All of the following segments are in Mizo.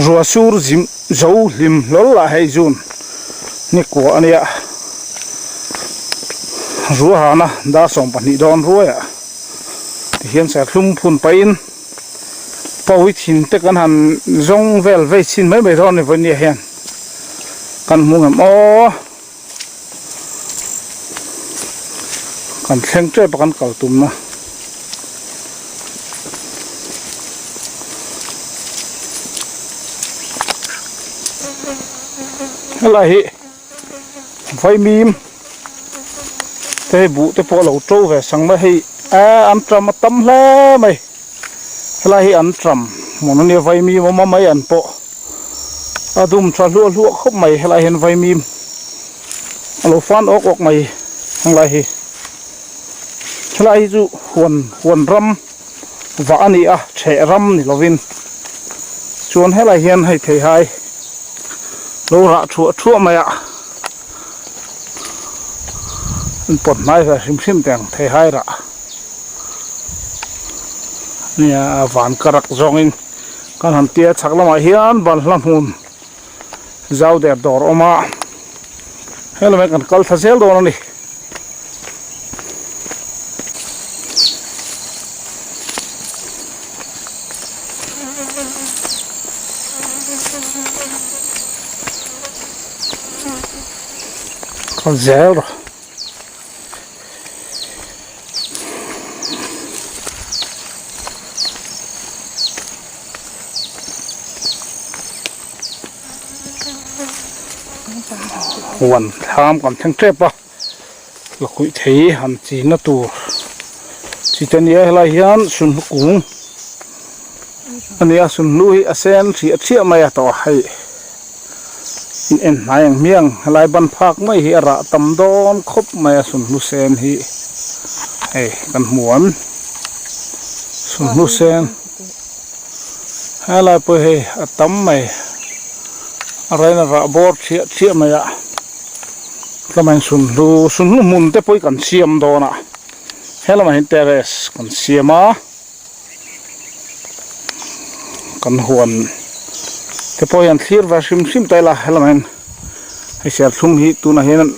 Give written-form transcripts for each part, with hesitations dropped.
Ruah sur zim zo hlim hlawl lah hei June ni kua a nia. Ruahana dar 12 dawn ruaiah tihian serthlum phun pahin pawi thin te kan han zawng vel vei chhin mai mai dawn a ni vawinia hian kan hmu ngem aw. Kan thleng tep a kan kal tumna. Helai hi vaimim te hei buh te pawh a lo to ve sang mai hei a an tram a tam hle mai helai hi an tram hmun ania vaimim awm a mai an pawh. A dum tha hluah hluah khawp mai helai hian vaimim a lo fan awk awk mai helai hi helai hi chu huan huan ram vah a ni a theh ram ni lovin chuan helai hian hei theihai lo rah thuah thuah mai a an pawt hnai ve hrim hrim teh ang theihai rah nia van karak zawngin. Kan han tia chhak lamah hian banhla hmun zau der dawr a awm a, he lamah hian kan kal thla zel dawn a ni. Kal zel rawh. Huan thlam kan thleng tep a lakhuih thei han china tur chi te nia helai hian sunhlu kung a nia sunhlu hi a sen hriah hriah mai a tawh a hei. In en hnai ang hmiang helai ban phak mai hi a rah tam dawn khawp mai a sunhlu sen hi hei kan hmu an sunhlu sen helai pawh hei a tam mai a rain a rah bawr thiah thiah mai a tlamain sunhlu sunhlu hmun te pawh hi kan siam dawn a helamah hian terrace kan siam a. Kan huan te pawh hian thlir ve hrim hrim ta ila helamah hian hei serthlum hi tunah hian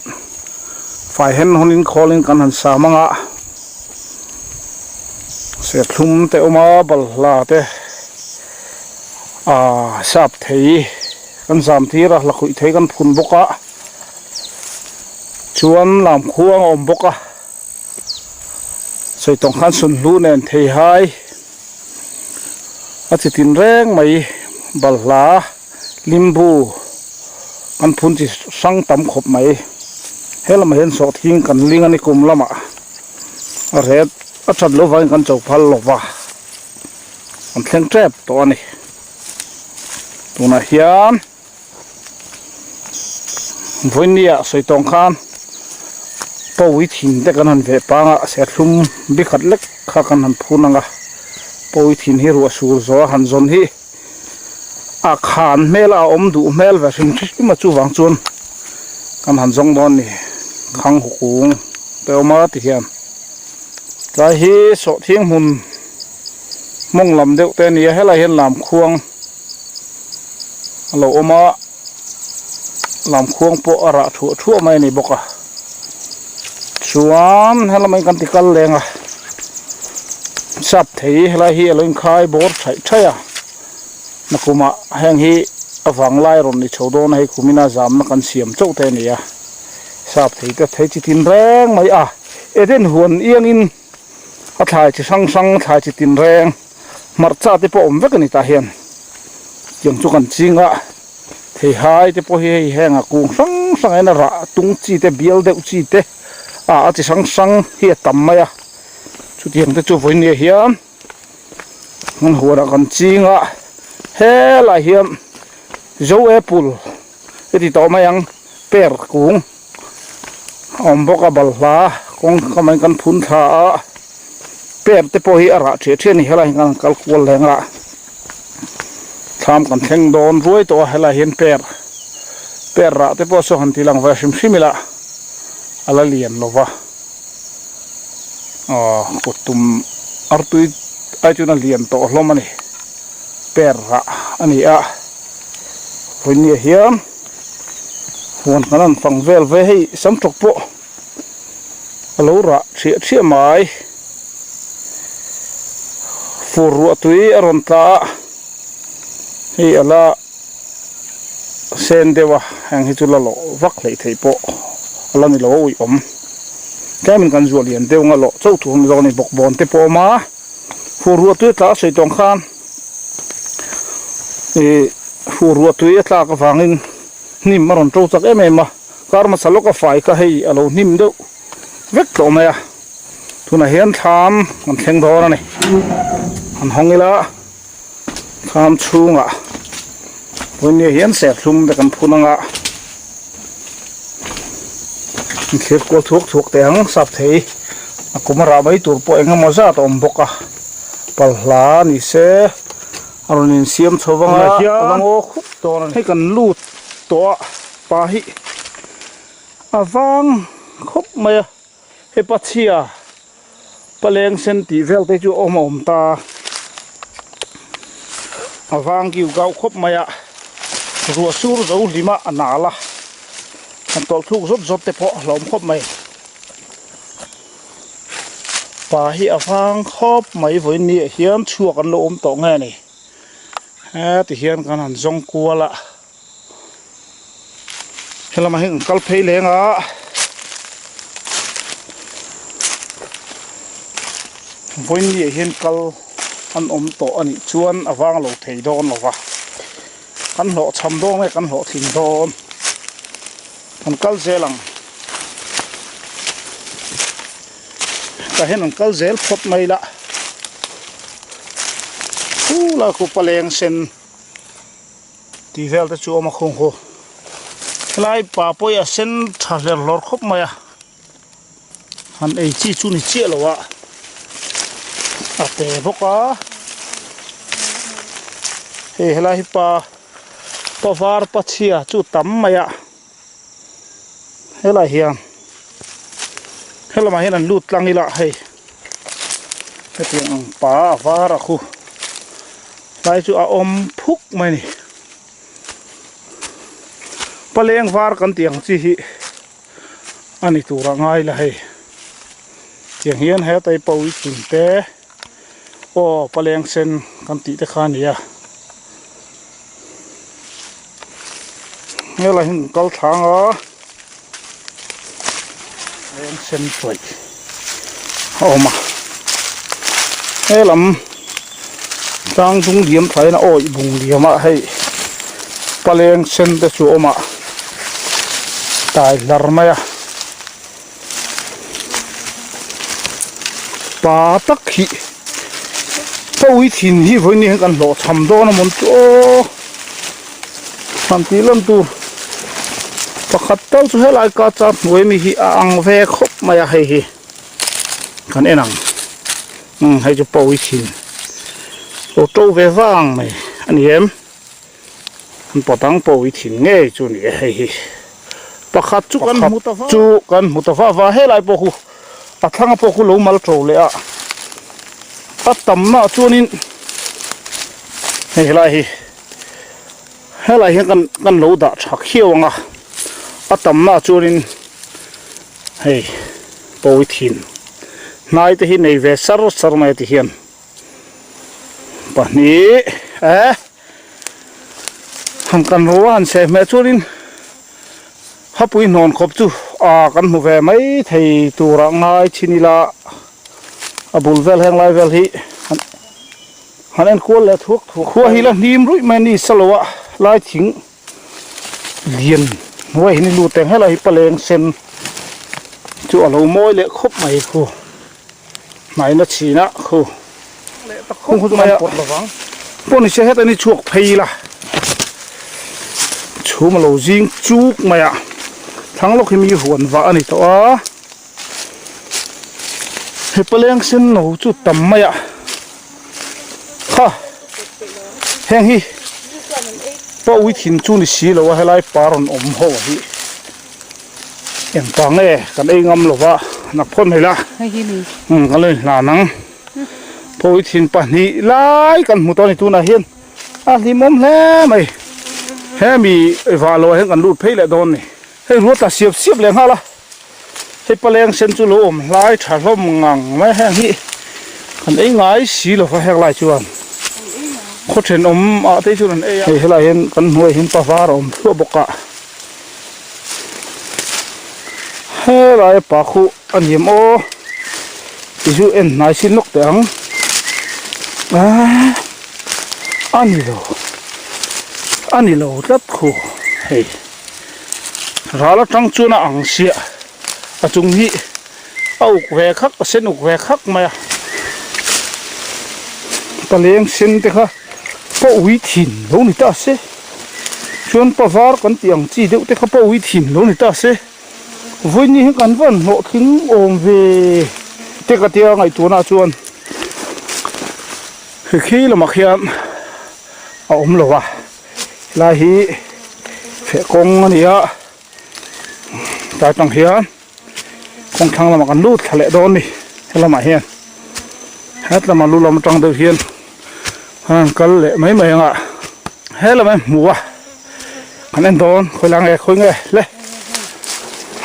fai hen hawnin khawlin kan han sa mang a serthlum te awm a balhla te ah sap thei kan zam tir a lakhuih thei kan phun bawk a chuan lamkhuang a awm bawk a. Sawi tawng khan sunhlu nen theihai a chi tin reng mai balhla limbu an phun chi hrang tam khawp mai he lamah hian sawhthing kan ling a ni kum lamah a ret a that loh vangin kan cho phal lo va an thleng tep tawh a ni tunah hian. Vawinia sawi tawng khan pawi thin te kan han veh pang a serthlum bi khat lek kha kan han phun ang a pawi thin hi ruah sur zawh a han zawn hi a khan hmel a awm duh hmel ve hrim hrim a chuvang chuan kan han zawng dawn a ni khang hukung te awm a ti hian tlai hi sawhthing hmun mawng lam deuh te a ni a helai hian lamkhuang. A lo awm a lamkhuang pawh a rah thuah thuah mai a ni bawk a chuan helama kan ti kal leng a sap thei helai hi a lo inkhai bawr thaih thaih a nakumah heng hi a vanglai rawn ni chho dawn a hei kumina zamna kan siam chauh te a ni a sap thei te thei chi tin reng mai a eden huan iangin a thlai chi hrang hrang thlai chi tin reng hmarcha te pawh awm vek a ni tah hian tiang chu kan ching a theihai te pawh hi hei heng a kung hrang hrang ah hian a rah tung chi te bial deuh chi te ah a chi hrang hrang hi a tam mai a chutiang te chu vawinia hian an huan ah kan ching a helai hian zo apple heti tawh mai ang per kung a awm bawk a balhla kawng kamah hian kan phun thla a per te pawh hi a rah ṭhiah ṭhiah a ni helai hian kan kal kual leng a thlam kan thleng dawn ruai tawh a helai hian per per rah te pawh saw han ti lang ve hrim hrim ila a la lian lo va aw kut tum artui ai chuan a lian tawh hlawm a ni. Per rah a ni a, vawinia hian huan kan han fang vel ve hei samtawk pawh a lo rah thiah thiah mai. Fur ruah tui a rawn tla a, hei a la sen deuh a, heng hi chu la lawh vak hleih theih pawh a la ni lo a uiawm. Tlemin kan zuah lian deuh anga lawh chauh tur a ni zawk a ni, bawkbawn te pawh a awm a. Fur ruah tui a tla a sawi tawng khan ih fur ruah tui a tlak avangin hnim a rawn to chak em em a, kar hmasa lawka fai kha hei a lo hnim deuh vek tawh mai a, tunah hian thlam kan thleng dawn a ni, han hawng ila thlam chhungah vawinia hian serthlum te kan phun anga an thlir kual thuak thuak teh ang sap thei a kum a rah mai tur pawh eng emaw zat a awm bawk a palhla ni se a rawn insiam chho vang a a la ngaw khup dawn a ni hei kan lut tawh a pa hi a vang khawp mai a hei pa chhia paleng sen tih vel te chu a awm a awm ta a vang kiu kau khawp mai a ruah sur zo hlim a a nal a han tawlh thluk zawt zawt te pawh a hlauhawm khawp mai pa hi a vang khawp mai vawiin ni ah hian chhuak an lo awm tawh nge ni heti hian kan han zawng kual a. Helamah hian kan kal phei leng a vawiin ah hian kal an awm tawh a nih chuan a vang lo thei dawn lo va kan hlawhchham dawn nge kan hlawhtling dawn kan kal zel ang tah hian an kal zel phawt mai la khu lai khu paleng sen. Tih vel te chu a awm a khung khu. Helai pa pawh hi a sen tha hler hlawr khawp mai a. Han ei chi chu ni chiah lo a. A te bawk a. Hei helai hi pa pa var pa chhia chu tam mai a. Helai hian helamah hian an lut tlang ila hei hetiang ang pa a var a khu tlai chu a awm phuk mai a ni paleng var kan tih ang chi hi a ni tur a ngai la hei tiang hian hetai pawi thin te aw paleng sen kan tih te kha a ni a. Helai hi an kal thlang a eng sen tawih a awm a helam tlang dung diam thlai in a awih bung diam a hei paleng sen te chu a awm a tai hlar mai a pa tak hi pawi thin hi vawiin hian kan hlawh chham dawn a mawn chu aw han tih lan tur pakhat tal chu helai ka char hnuai mi hi a ang ve khawp mai a hei hi kan en ang umm hei chu pawi thin lo to ve vang mai a ni em. An patang pawh i thin ngei chu ni e hei hi pakhat chu kan hmu ta chu kan hmu ta va va helai pawh khu a thlanga pawh khu lo mal to leh a a tamna ah chuanin hei helai hi helai hian kan kan lo dah tha khiau ang a a tamna ah chuanin hei pawi thin hnai te hi nei ve sar sar mai a ti hian. Pahnih eh han kan ro a han seh hmeh chuanin hapui hnawn khawp chu ah kan hmu ve mai thei turah ngai chin ila a bul vel heng lai vel hi han han en kual leh thuak thuak khua hi la hnim ruih mai a ni sa lo a lai thing lian hnuai hi ni lut eng helai hi paleng sen chu a lo mawi leh khawp mai khu. Hnaina chhina khu khung khu chu kan pawt lovang pawh ni se heta ni chhuak phei ila chhum a lo zing chuk mai a thlang lawk hi mi huan vah a ni tawh a he paleng sen no chu tam mai a kha heng hi pawi thin chu ni si lo a helai pa rawn awm ho hi. Engpah nge kan ei ngam lova nak phawt mai la umm kan lo inhlan ang phawi thin pahnih lai kan hmu tawh a ni tunah hian. A hlimawm hle mai. Hemi vah loah hian kan lut phei leh dawn ni. Hei ruat la siap siap leh nghal a. Hei paleng sen chu lo awm hlai tha hlawm ngang mai a heng hi kan ei ngai si lo va heng lai chuan khaw thenawm ah te chuan an ei a. Hei helai hian kan hnuai hian pa var a awm thluah bawk a. Helai pa khu a niam aw ti chu en hnai sin lawk teh ang aaa a ni lo a ni lo tlat khu hei ral atang chuan a ang siah a chung hi a uk ve khak a sen uk ve khak mai a paleng sen te kha pa ui thin lo ni ta se chuan pa var kan tih ang chi deuh te kha pa ui thin lo ni ta se. Vawiin hi kan van hlawhtling awm ve te ka tia ngaihtuahna chuan khi khi lamah khian a awm lo a helai hi feh kawng a ni a tlai tang hian kawng thlang lamah kan lut thla leh dawn a ni helamah hian hetlama lu lam atang deuh hian an han kal leh mai mai ang a helamah hian hmu a. Kan en dawn khawi lang nge khawi nge le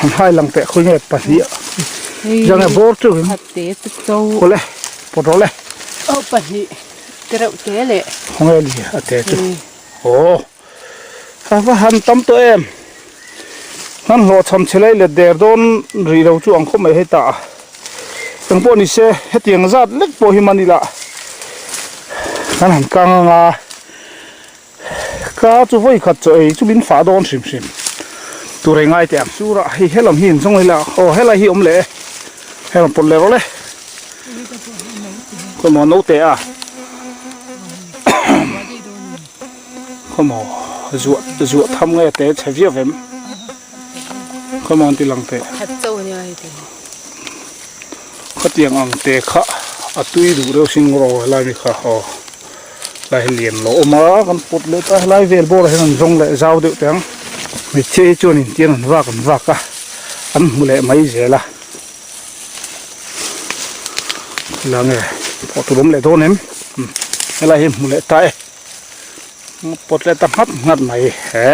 han hai lang teh khawi nge pahnih zang e bawr chu khaw le pawt rawh le aw pahnih te reuh te le khaw nge li a te chu aw a va han tam tawh em han hlawh cham chhe lai let der dawn rih lo chu ang khawp mai hei ta engpawh ni se hetiang zat lek pawh hi man ila kan han kang anga. Ka chu vawi khat chaw ei chu min fah dawn hrim hrim tur ei ngai teh ang. Surah hei helam hi inzawng ila aw helai hi awm leh e hei rawn pawt leh rawh le khawmaw naute a khawmaw zuah zuah tham nge te chhe viau vem khawmaw an ti lang teh khatiang ang te kha a tui duh reuh sin rawh helai mi kha aw. Lai hi lian lo awm a kan pawt leh ta helai vel bawrah hian an zawng leh zau deuh teh ang hmeichhia hi chuan intiang an vak an vak a an hmu leh mai zel a la nge pawh tur awm leh dawn em helai hi hmu leh ta e pawt leh ta nghat nghat mai he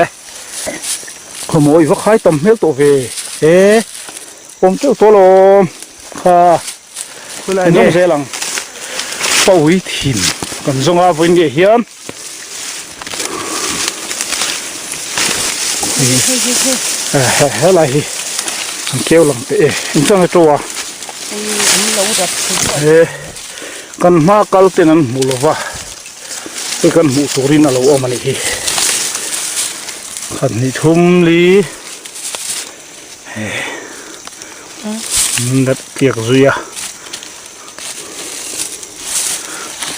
khawmawi va khai tam hmel tawh ve he awm teuh tawh alawm kha. Khawilai zawng zel ang pawi thin kan zawng a vawiin leh hian helai hi an keu lang teh e in chuan a to a he kan hma kal ten an hmu lova hei kan hmuh turin a lo awm a nih hi khat hnih thum li. Dat tliak zui a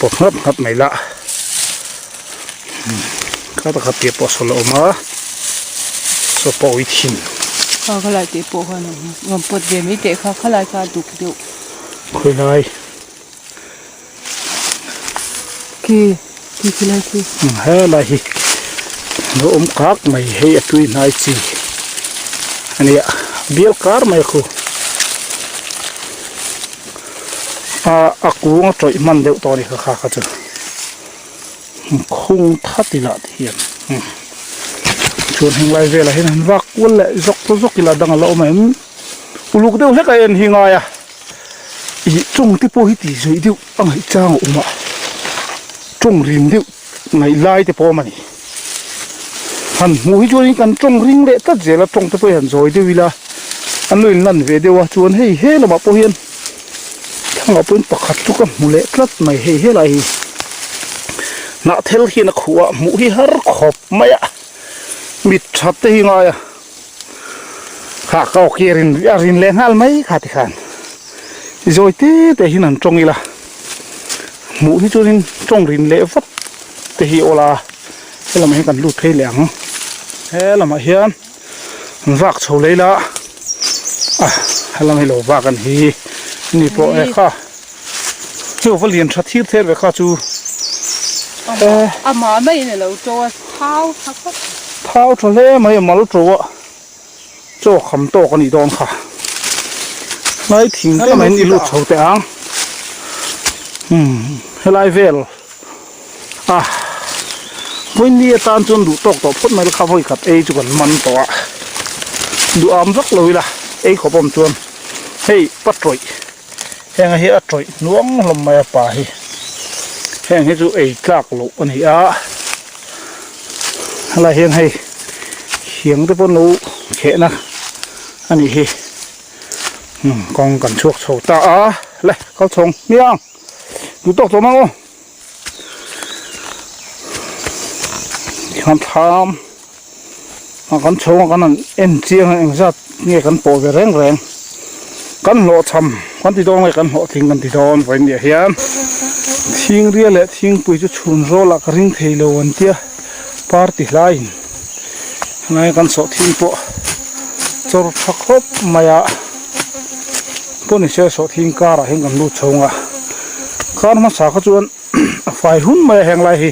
pawt nghat nghat mai lah kha takhat tih pawh sawl a awm a saw pawh a ui thin. Kha khalai tih pawh khan a rawn pawt ve mai teh kha khalai kha a duk deuh. Khawilai. Khi khi khi lai khi. Helai hi lo awm kak mai hei a tui hnai chi a nia bial kar mai khu a a kung a tawih hman deuh tawh a ni kha kha kha chu khung that ila ti hian chuan heng lai velah hian han vak kual leh zawk zawk ila dang a la awm em uluk deuh hlek a en hi ngai a. Ih tawng te pawh hi tih zawih deuh a ngaih chang a awm a tawng rim deuh ngaih lai te pawh a awm a ni han hmuh hi chuanin kan tawng ring leh tlat zel a tawng te pawh hi han zawi deuh ila an lo inlan ve deuh a chuan hei he lamah pawh hian thlang ah pawhin pakhat chu ka hmu leh tlat mai hei helai hi hnahthel hian a khuh a hmuh hi har khawp mai a mit that te hi ngai a. Kha ka awk hi a rin a rin leh nghal mai kha tikhan zawi te te hian han tawng ila hmuh hi chuanin tawng rin leh vat te hi awl a helamah hian kan lut phei leh ang helamah hian an vak chho leh ila a helam hi lo vak an hi ni pawh e kha chu va lian tha thir thel ve kha chu amah maiin a lo to a thau tha khawp thau tha hle mai a mal to a chaw kham tawk a nih dawn kha hnai thing te maiin i lut chho teh ang umm helai vel a. Vawiin atan chuan duh tawk tawh phawt mai la kha vawi khat ei chu kan man tawh a, duh am vak lo ila ei khawp awm chuan hei pa tawih heng hi a tawih hnuang hlawm mai a pa hi heng hi chu ei tlak loh a ni a helai hian hei hiang te pawh an lo khehna a nih hi kawng kan chhuak chho ta a le kal chhawng hmiang duh tawk tawh mang aw. Tikhan thlam a kan chhawng a kan han en chiang a engzat nge kan pawh ve reng reng kan hlawhchham kan ti dawn nge kan hlawhtling kan ti dawn vawiin ni ah hian thingria leh thingpui chu chhun zawlah ka ring thei lo an tia party hlaiin helai kan sawhthing pawh chawr tha khawp mai a. Pawh ni se sawhthing karah hian kan lut chhawng a, kar hmasa kha chuan a fai hun mai a heng lai hi,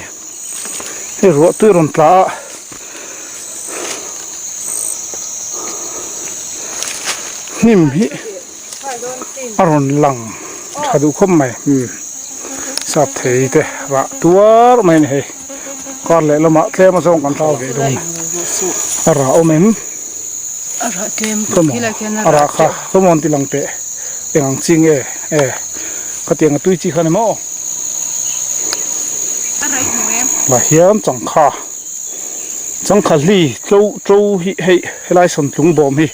hei ruah tui rawn tla a, hnim hi a rawn lang tha duh khawp mai umm sap thei te rah tuar mai a ni hei kar leh lamah tlem a zawng kan hlau ve dawn a rah awm em. A rah tlem Ka maw a rah kha ka maw an ti lang teh eng ang chi nge e khatiang a tui chi kha ni maw lah hian changkha changkha hli tlo to hi hei helai sawntlung bawm hi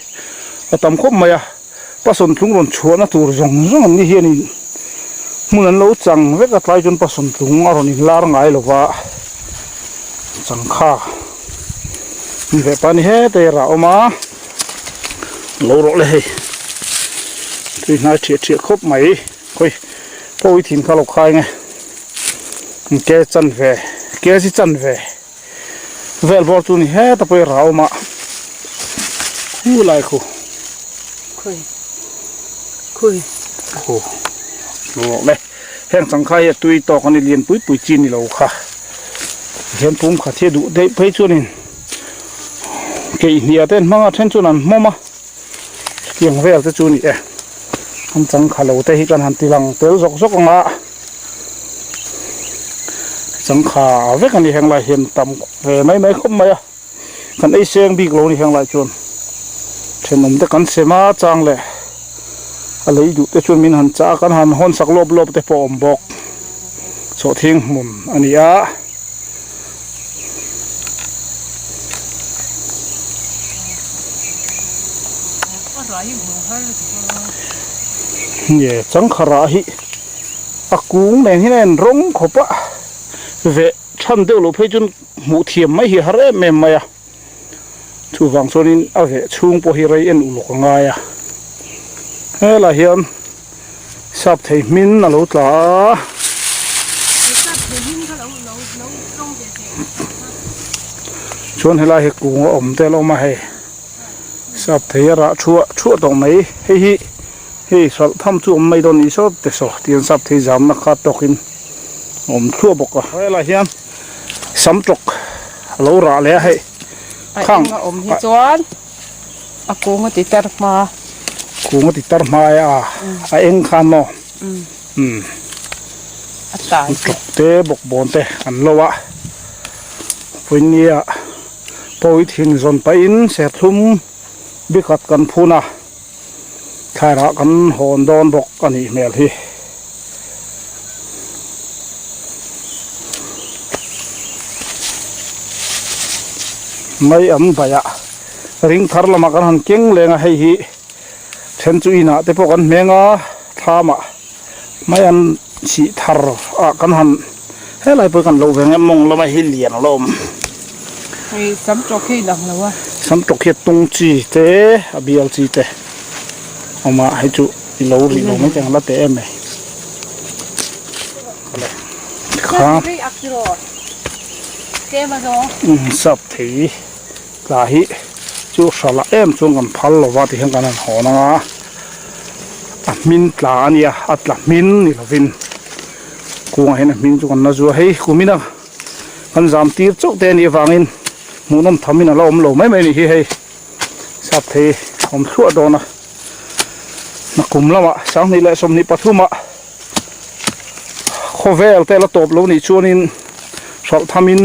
a tam khawp mai a pa sawntlung rawn chhuahna tur zawng zawng an ni hianin hmun an lo chang vek a tlai chuan pa sawntlung a rawn inlar ngai lo va changkha. Ni ve pa ni hete rah awm a lo rawh le hei tui hnai thiah thiah khawp mai khawi pawi thin kha lo khai nge ke chan ve ke chi chan ve vel bawr chu ni heta pawh hi rah awm a khu lai khu khawi khawi khu lo rawh le heng changkha hi a tui tawk a ni lian pui pui chi ni lo kha. Hian pum khat hi a duh daih phei chuanin keihniah te an hmang a then chuan an hmawm a chutiang vel te chu a ni e an changkha lo te hi kan han ti lang tel zawk zawk ang a changkha vek a ni heng lai hian tam ve mai mai khawp mai a kan ei seng bik lo a ni heng lai chuan thenawm te kan sem a chang leh a lei duh te chuan min han chah a kan han hawn sak lawp lawp te pawh a awm bawk. Chawhthing hmun a ni a. Nge changkha rah hi a kung nen hian a en rawng khawp a veh than deuh loh phei chuan hmuh thiam mai hi a har em em mai a chuvang chuanin a veh chhung pawh hi rei en uluk a ngai a helaiah hian. Sap thei hmin a lo tla a. Chuan helai hi kung a awm tel a awm a hei. Sap thei a rah thuah thuah tawh mai. Hei hi hei hralh tham chu awm mai dawn ni saw te saw tiang sap thei zamna kha tawkin a awm thluah bawk a. Helai hian sam tawk a lo rah leh a hei. A eng a awm hi chuan. A kung a ti tar hma. Kung a ti tar hma e a, a eng khan maw? Umm. A tai. Tawk te bawk bawn te an lo a. Vawinia pawi thin zawn pahin serthlum bikhat kan phun a, thlairah kan hawn dawn bawk a nih hmel hi. Mai an daih a ring thar lamah kan han keng leng a hei hi then chu inah te pawh kan hmeng a thlamah mai an chih thar ah kan han helai pawh hi kan lo ve ang e mawng lama hi lian a la awm. Hei sam tawk hi a inang lo a. Sam tawk hi a tung chi te a bial chi te awm a hei chu. I lo rih lo mai ang la teh em mai. Kha. Um sap thei tla hi chu hral ah em chuan kan phal lo va tihian kan han hawn ang a. A hmin tla a nia a tla hmin ni lovin kungah hian a hmin chu kan la zua hei kumin a kan zam tir chauh te a nih avangin hmuhnawm thamin a la awm lo mai mai a nih hi hei. Sap thei awm thluah dawn a nakum lamah 2023 ah khawvel te la tawp lo nih chuanin hralh thamin.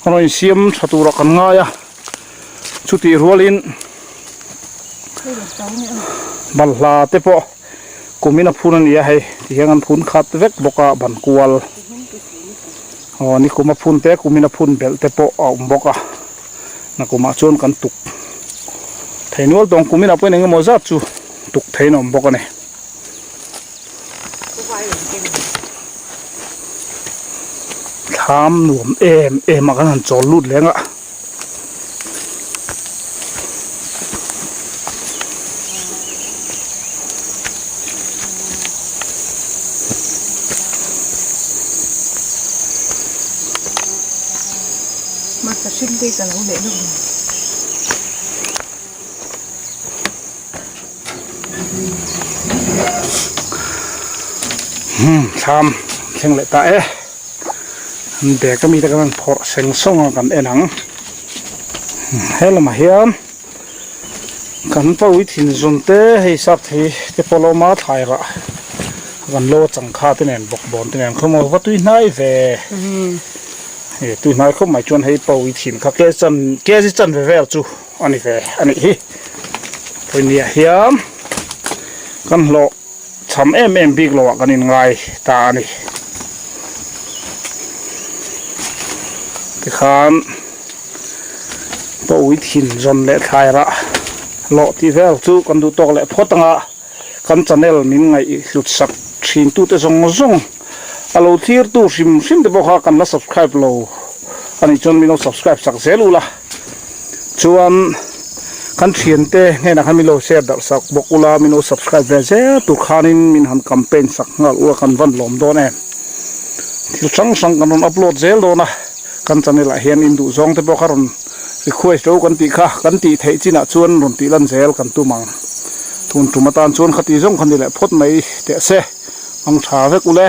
Rawn insiam tha turah kan ngai a, chutih rualin balhla te pawh kumin a phun a ni a hei tihian an phun khat vek bawk a ban kual aw nikum a phun te kumin a phun belh te pawh a awm bawk a nakumah chuan kan tuk thei nual tawng kumin ah pawhin eng emaw zat chu tuk theiin a awm bawk a ni. Thlam nuam em em a kan han chawl lut leng a. Hmarcha hring te hi ka lo leh deuh ang. Hmm thlam thleng leh ta e an bag ami te kan han phawrh seng sawng a kan en ang he lamah hian kan pawi thin zawn te hei sap thei te pawh a lo awm a thlai rah kan lo changkha te nen bawkbawn te nen khawm a va tui hnai ve. He tui hnai khawp mai chuan hei pawi thin kha ke chan kg chanve vel chu a ni ve a nih hi pawimawh hian kan hlawh cham em em bik lo ah kan in ngai ta a ni tikhan pawi thin zawn leh thlai rah hlawh tih vel chu kan duh tawk leh phawt ang a. Kan channel min ngaihhlut sak thin tute zawng zawng a lo thirtu hrim hrim te pawh kha kan la subscribe lo a nih chuan min lo subscribe sak zel ula chuan kan thiante hnenah khan min lo share darh sak bawk ula min lo subscribe ve zel tur khanin min han campaign sak nghal ula kan van lawm dawn em thil hrang hrang kan rawn upload zel dawn a kan channel ah hian in duh zawng te pawh kha rawn request ro kan tih kha kan tih theih chinah chuan rawn tih lan zel kan tum ang tun tum atan chuan khati zawng kha ni leh phawt mai teh se hmang tha vek ule.